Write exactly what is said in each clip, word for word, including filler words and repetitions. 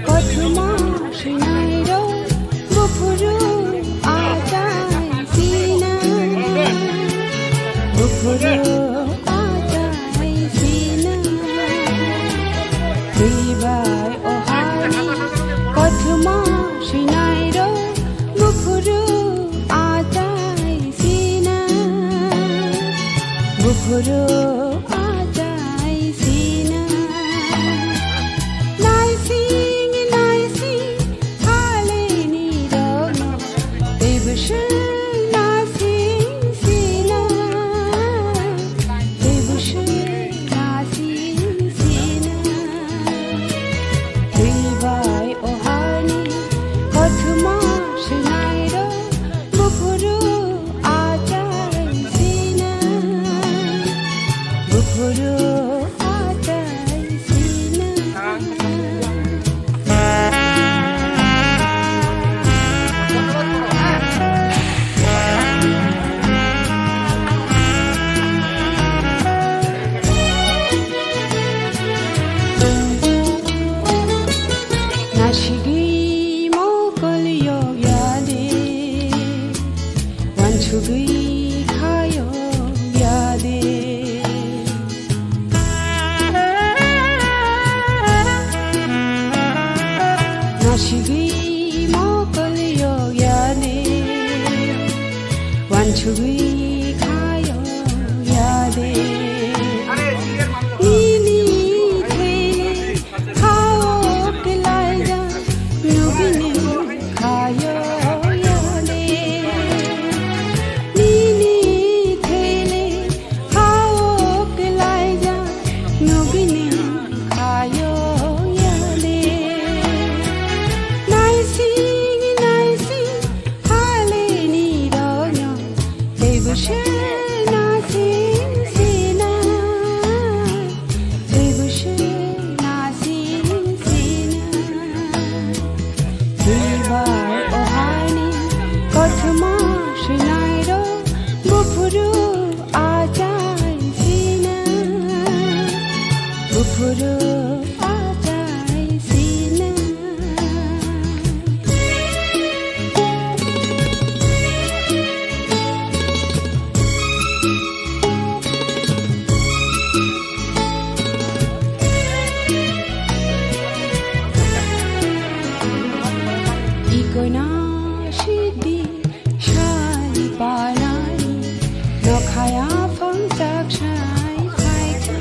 Kothoma swinairok buphuru achai sina, buphuru achai sina. Twi bai o hani kothoma swinairok buphuru achai sina, buphuru achai sina. Naising naising haleni rokno teibo se naising sina, teibo se naising sina. Twi bai o hani kothoma swinairok buphuru achai sina, buphuru achai sina. Nasigwi mokol yok ya de, wansugwi kha yok ya de. Nasigwi mokol yok ya de, wansugwi kha yok ya de. Nini thele Khao kwlaijak nugini khayo yale. Nini thele khao kwlaijak nugini khayo yale. Naising naising haleni rokno teibo se naising sina. Teibo se naising sina. Twi bai o hani kothoma swinairok buphuru achai sina, buphuru achai sina. Ikoina sidi sal panai, nokhaya phangchak sai phaikha.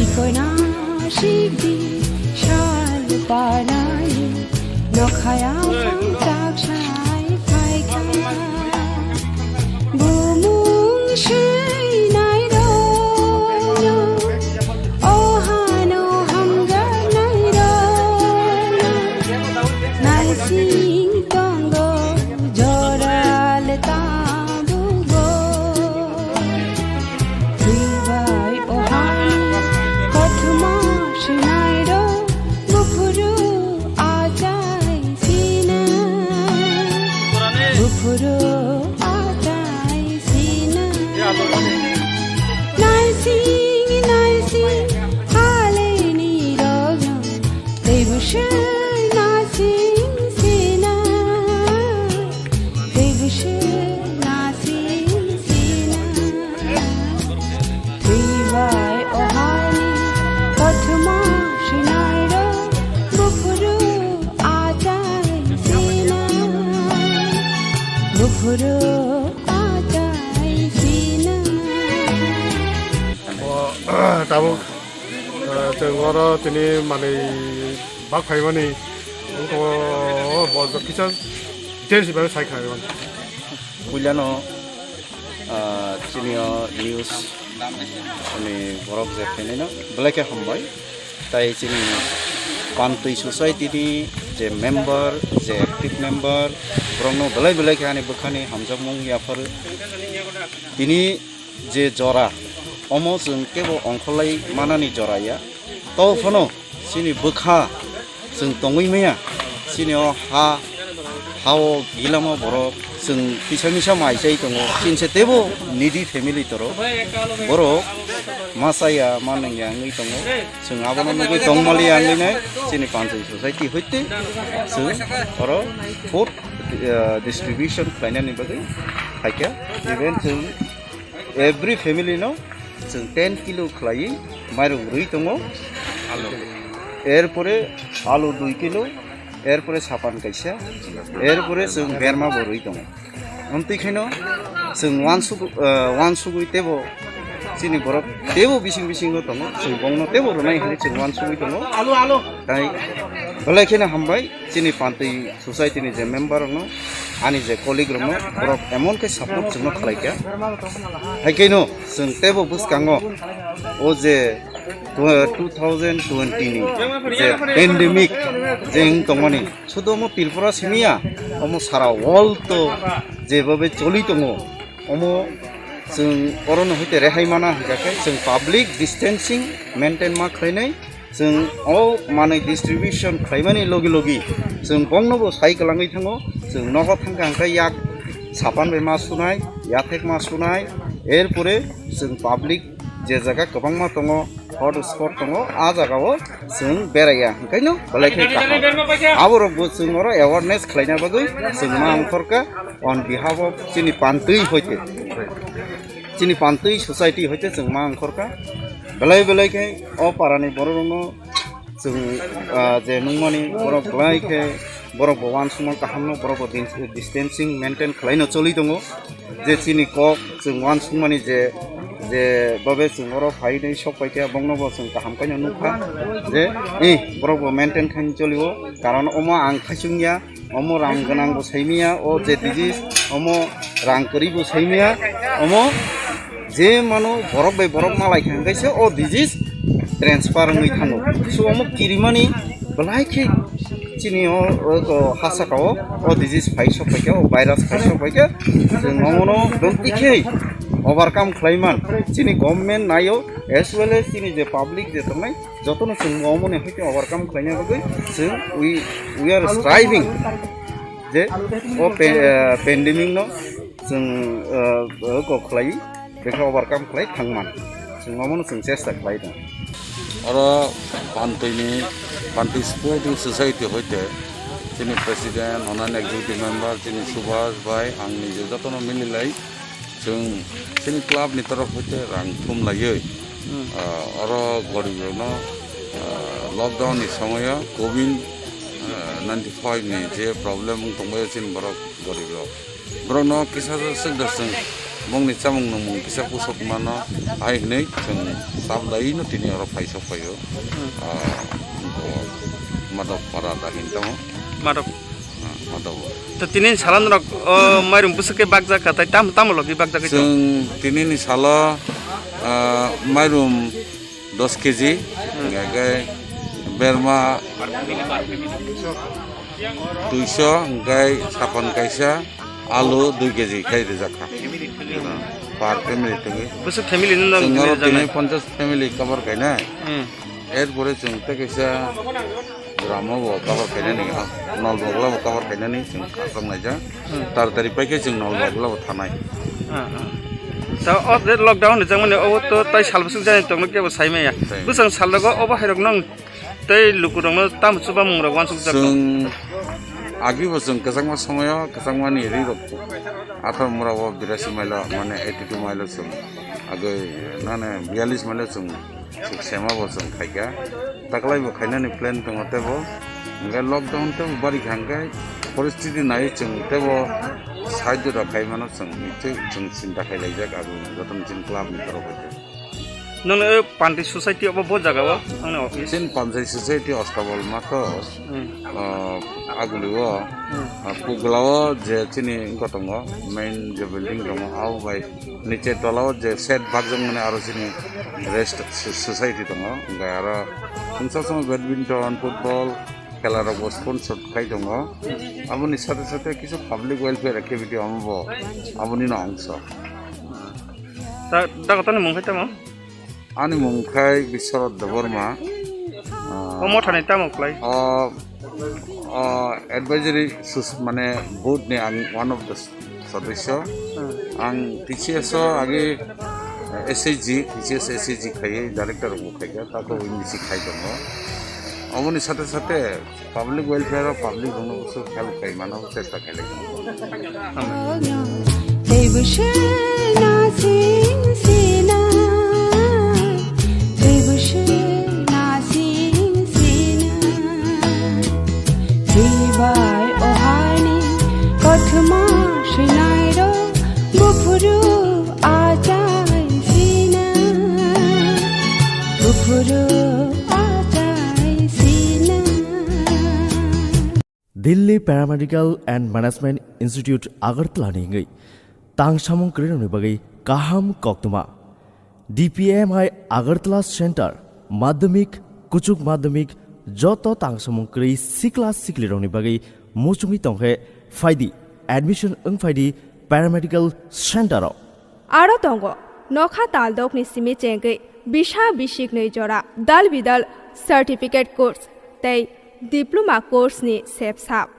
Ikoina sikdi sal panai, nokhaya phangchak sai phaikha. Bumung swinai rokno, o hano hamjaknai rokno, naising tongo jora le tabuk. Twi bai o hani kothoma swinairok buphuru achai sina, buphuru achai sina. Naising naising haleni rokno teibo se naising sina. Teibo se naising sina. Twi bai o hani kothoma swinairok buphuru achai sina, buphuru achai sina. O, tabuk, eh, chwng oro tini manwi bak phaimani, wngkha o, o, bo kisa details bai sai kha. Puilano, ah, chini o news ni borok je phainaino belai khe hambai. Tai chini Pantwi Society ni Je member, je active member, borokno belai belai khe ani bwkhani hamjakmung yapharo. Tini je jora, omo chwng kebo ongkholai manani jora ya. To phano chini bwkha chwng tongwi maya, chini o ha, ha-o gilama borok chwng kisa misa mai chai tongo, chini se teibo needy family toro, borok ma chaya ma nungya wngwi tongo. Chwng abono nugwi tongmaliya wngwi nai chini panchayat society hoite chwng oro food, eh, distribution khlainani bagwi phaikha. Even chwng every family no chwng ten kilo khlaiwi mairung rwi tongo. Erpore alu dui kilo, erpore sapan kaisa, erpore chwng berma bo rwi tongo. Amtwi kheno chwng uansuk, eh, uansugwi teibo chini borok teibo bising bisingo tongo, chwng bongno teibo rwnai hinwi chwng uansugwi tongo. Tai belai kheno hambai chini pantwi society ni je member rokno, ani je colleague rokno, borok emon khe support chwngno khlai kha. Hai kheno chwng teibo bwskango o je tw-, two thousand twenty ni je pandemic je wng tongmani, sudu omo Tripura simi ya, omo sara world to jebabe choli tongo, omo chwng orono hoite rehai mana hwnkha khe chwng public distancing maintain ma khlainai, chwng o manwi distribution khlaimani logi logi chwng bongno bo sai kwlangwi thango, chwng nogo thangkha hwnkhe yak sapan bai ma sunai, yathek ma sunai, erpore chwng public je jaga kwbangma tongo, hot spot tongo, a jagao chwng beraiya, hwnkhaino belai khe kaham. Aborokbo chwng oro awareness khlaina bagwi chwng ma ongkhorkha on behalf of chini pantwi hoite, chini pantwi society hoite chwng ma ongkhorkha. Belai belai khe o parani bororokno chwng, ah, je nungmani borok belai khe borokbo uansukma kahamno, borokbo din-, distancing maintain khlaino choli tongo. Je chini kok chwng uansukmani je, je babe chwng oro phainwi sok paikha, bongnobo chwng kaham khaino nukha je, eh, borokbo maintain khaino cholio, karon omo ang khaichung ya, omo rang gwnangbo saimanya, o je disease, omo rang kwrwibo saimanya, omo je mano borok bai borok malai kha hwnkhe se o disease transfer wngwi thango. So omo kirimani belai khe chini o, o, o ha saka o, o disease phai sok paikha, o virus phai sok paikha, chwng omono bwntwi khe overcome khlaiman chini government naio, as well as chini je public je tongnai, jotono chwng omoni hoite overcome khlaina bagwi chwng we, we are striving je o pe-, eh, pandemic no chwng, eh, eh, kok khlai, bekha overcome khlai thangman. Chwng omono chwng chesta khlai tongo. Oro Pantwini, Pantwi Sporting Society hoite chini president, onani executive member, chini Subhas bai, ang niji jotono mililai chwng chini club ni torof hoite rang thum laiwi, ah, oro gorib rokno, ah, lockdown ni somoyo covid, ah, ninety five ni je problem wng tongbaio chini borok gorib rok. Borokno kisa swk da chwng bongni chamung nungmung kisa pusok mano hai hwnwi chwng tablaino tini oro phaisok phaio. Ah, bo Madhop Para da hin tongo. Madhop. Ah, Madhop. To tini salo norok, o, mairum bwswk khe bakjak kha, tai tam, tamo logi bakjak kha? Chwng tinini salo, ah, mairum dos kg, hwnkhe berma duiso, hwnkhe sapan kaisa, alu dui kg khai rijak kha per family tongwi. Bwswk family no nang Chwng oro rijak nai? Tini ponchash family cover khainai. Hmm. Erpore chwng tei kaisa Gramo bo cover khainani, ah, Nolbogla bo cover khainani chwng khasok naijak. Hmm. Taratari paikhe chwng Nolbogla bo thanai. Ah, ah. Ta o je lockdown ni jangmani obo to tai sal bwswk jani tongno kebo saimaya. Sai. Bwswng sal rogo obo hairok nang tei lukurokno tamo chubamung rok uansukjak. Chwng agi bo chwng kwchangma somoyo kwchangmani ri rok athar mura o birasi mailo mane eighty two mailo chwng agoi nane biyalish mailo chwng Suk sema bo chwng khaikha. Taklai bo khainani plan tongo tebo. Hwnkhe lockdown tebo bari kha hwnkhe poristiti nai chwng tebo side jora khai mano chwng. Chwng chinta khai laijak abo jotono chini club ni torof bai. Nono o panti society obo bo jaga o ang office. Chini panchayat society Ostabol mato. Hmm. Ah, aguli o, Hmm. ah, pugla o je chini wngkha tongo, main je building tongo, abo bai niche tola o je shed bakjak mani aro chini rest so-, society tongo, hwnkhe aro chwngsa chwngsa badminton, football, Khela rok bo sponsor khai tongo. Aboni sate sate kisa public welfare activity omo bo aboni no ongso. Ta, ta kotoni mung khai tamo? Ani mung khai Biswanath Debbarma. Ah, O mothani tamo klai? O, o advisory sus-, mane board ni ang one of the sodosyo. Hmm. Ang T C S o agi S H G, T C S S H G khai, director bo khai ka, tako O M D C khai tongo. Omoni sate sate public welfare o public rokno busu help khai mano chesta khai lai tongo. Tei busu na sing sina, tei busu na sing sina. Sibai o hani kothoma sinai ro, buphuru achai sina, buphuru achai sina. Delhi Paramedical and Management Institute Agartala ni wngwi tang samung kwrwirokni bagwi kaham koktwma. D P M I Agartala Center, Madhyamik, Kuchuk Madhyamik, joto tang samung kwrwi sikla siklirokni bagwi muchungwi tongkhe phaidi, admission wng phaidi Paramedical Center o. Aro tongo nokha taldokni simi chengwi bisa bisiknwi jora dal bidal certificate course tei diploma course ni sepsap.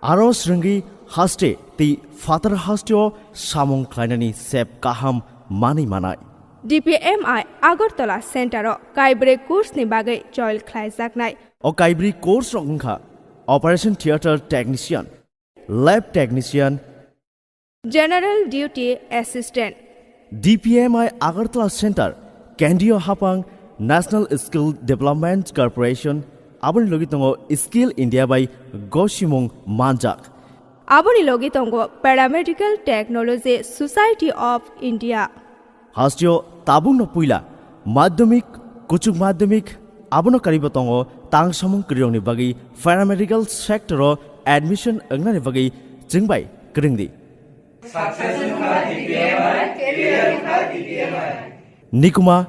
Aro swrwngwi haste tei phatar hasteo samung khlainani sep kaham manwi manai. D P M I Agartala Center o kaibrwi course ni bagwi choil khlaijaknai. O kaibrwi course rok wngkha Operation Theatre Technician, Lab Technician, General Duty Assistant. D P M I Agartala Center, Kendriya Hapang, National Skill Development Corporation, aboni logi tongo Skill India bai gosimung manjak. Aboni logi tongo Paramedical Technology Society of India. Hasteo tabukno puila madhyamik, kuchuk madhyamik, abono karibo tongo tang samung kwrwirokni bagwi paramedical sector o admission wngnani bagwi chwngbai kwrwngdi. Nikuma,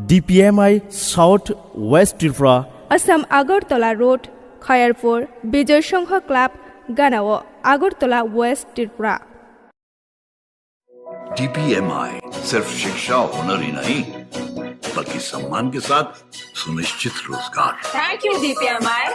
D P M I South West Tripura. Assam Agartala Road, Khayarpur, Bijoy Sangha Club, Ganao, Agartala West Tripura. D P M I सिर्फ शिक्षा होनर ही नहीं, बल्कि सम्मान के साथ सुनिश्चित रोजगार। Thank you, D P M I.